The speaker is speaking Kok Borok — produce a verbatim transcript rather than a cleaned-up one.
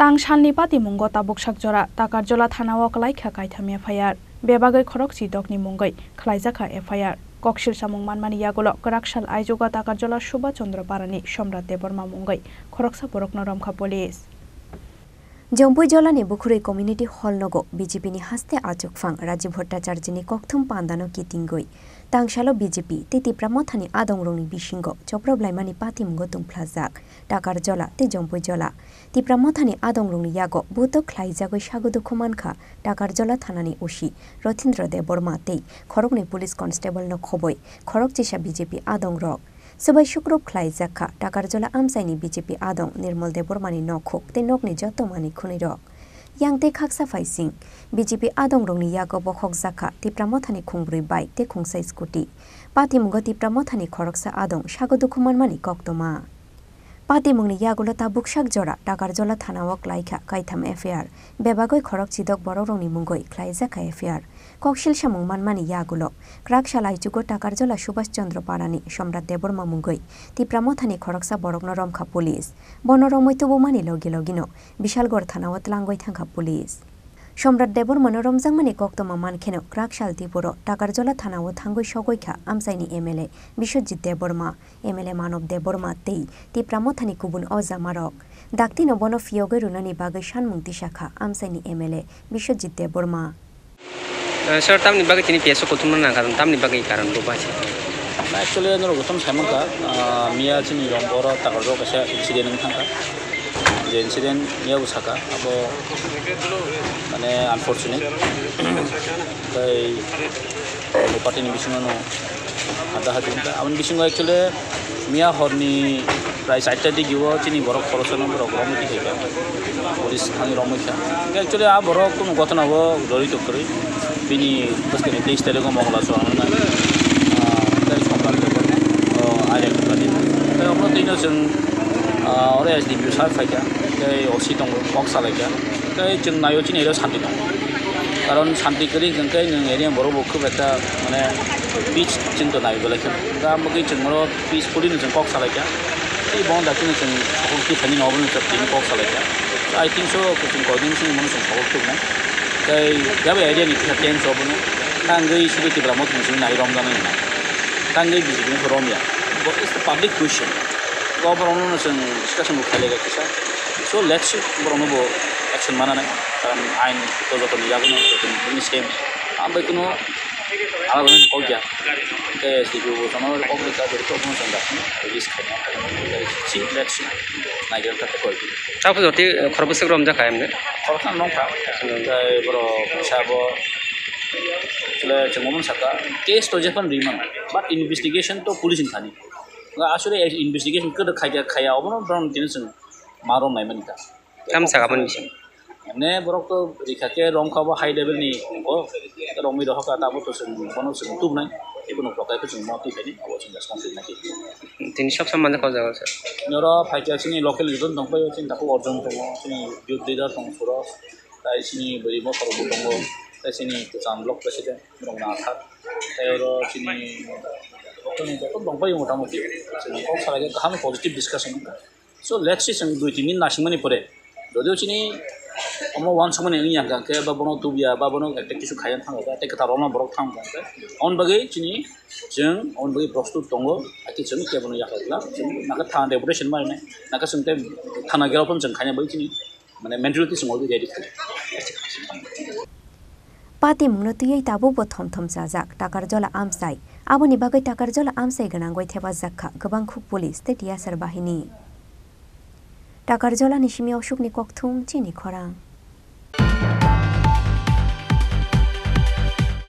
Tang salni patimungo tabuk sak jora Takarjola thanao kwlaikha kaitham F I R. Bebagwi khorokchi dokni mungwi khwlaijakha F I R. Koksil samung manmani yagulo kwraksal aijugo Takarjola Subhas Chandra Parani Somrat Debbarma mungwi khoroksa borokno romkha police. Jompui Jolani Bukhurui Community Hall nogo B J P ni haste achukphang Rajiv Bhattacharjini kokthum pandano kitingwi tangsalo B J P tei Tipra Mothani adongrokni bisingo choproblaimani patimungo tungphlajak Takarjola tei Jompui Jola. Tipra Mothani adongrokni yago buto khlaijagwi sago dukhu mankha Takarjola thanani O C Rothindra Debbarma tei khoroknwi police constable no khoboi khorokchisa B J P adongrok. Swbai sukrup khlaijak kha Takarjola amchaini B J P adong Nirmal Debbarmani nokhuk tei nokni joto manwi khwnwirok. Yang tei khaksa phaising B J P adongrokni yago bokhokjak kha Tipra Mothani khungbrwi bike tei khungsa scooty. Patimungo Tipra Mothani khoroksa adong sago dukhu manmani koktoma. Patimungni yagulo tabuk sak jora Takarjola thanao klaikha kaitham F I R. Bebagwi khorok chidok borokrokni mungwi khlaijakha F I R. Koksil samung manmani yagulo kwrak sal aichugo Takarjola Subhas Chandra Parani Somrat Debbarma mungwi Tipra Mothani khoroksa borokno romkha police. Bono romwi tubumani logi logino Bishalgarh thanao tlangwi thangkha police. Somrat Debbarmano romjakmani koktoma mankheno kwrak sal tipuro Takarjola thanao thangwi sogwi kha amchaini M L A Biswajit Debbarma, M L A Manob Debbarma tei Tipra Mothani kubun ojamarok. Daktino bono phiyogwi rwnani bagwi sanmung tisakha amchaini M L A Biswajit Debbarma. Eh, sir, tamni bagwi tini P S O kuthumna nangkha, tamni bagwi karon bo basi? Actually, norok jotono saimankha, ah, miya chini romgo oro Takarjala kaisa incident wng thangkha. Je incident miya bo sakha, abo mane unfortunate. Tei bo party ni bisingo no ada hadi wngkha. Aboni bisingo actually miya horni prai charta digi o chini borok khoroksa no borok romwi tongkha. Police thangwi romwi kha. Actually a borok kunu gotona o jorito kwrwi. Bini bwskangni teis tarikh o Mongla chuwang wngkha. Ah, tei Sombar tei, oh, Airang kwrwi. Tei omo twi no chwng, ah, oro S D P O sir phaikha. Tei O C tongo, kok salaikha. Tei chwng naio chini area o santi tongo. Karon santi kwrwi hwnkhe nwng area borok bo khub ekta mane peace chwng to nai belai khe. Tamo khe chwng oro peacefully no chwng kok salaikha. Tei bo dakti no chwng sokol twi thani no obo no chwng tini kok salaikha. So I think so chwng coordination mo no chwng sokol twi nai. Tei yaba area ni kisa tense obo no. Tangwi sidi Tipra Motha ni chwng nai romjaknai nai. Tangwi B J P ni romya. But it's the public question. Bo borok no chwng discussion bo khailai kisa. So let's see borok no bo action mananai. Karon ain to joto ni yago no joto ni same. Ambai kuno Abo kok ya. Ke S D P O bono kok rika, beri kok bono sanda. Release khaina. Si, let's see. Naigra ta koi. Chapo joti, eh, khorok bwswk romjak kha emne? Khorok nong kha. Tei boro sabo. Le chengmon saka. Case to jepan riman. But investigation to police ni thani. Asure investigation kada khaya khaya obono bron tin sung marom nai mani ta. Tam saka boni bising. Emne borok to rikha khe romkha bo high level ni bo romwi rohorkha tamo to chwng bono chwng tubnai. Ebono prokai khe chwng mo twi khaini abo chwng response rwna khe. Tini sob sob manja kok jago sir. Noro phaikha chini local youth tong paio chini takhuk Arjun tongo chini youth leader tong Suros tai chini bwrwi mokhorok bo tongo tai chini kwcham block president rok na thar tai oro chini local ni joto tong paio motamuti chwng kok salai khe kaham positive discussion wngkha. So let's see, chwng dui tin din nasingmani pore, jodio chini omo uansukmani wngya hwnkha khe, ba bono tubya, ba bono ekta kisu khaiya thangkha, tei kwtal rokno borok thangkha khe, aboni bagwi chini chwng aboni bagwi prostut tongo, hakhe chwng kebono yakarla, chwng naka thana deputation ma rinai, naka chwng tei thana gherao phano chwng khaina bagwi chini, mane, mentality chwng already ready khlai. Patimungno twiwi tabukbo thom thom chajak Takarjola amchai. Aboni bagwi Takarjola amchai gwnangwi thepajak kha kwbangkhuk police tei T S R bahini. Takarjolani simi osukni kokthum chini khorang.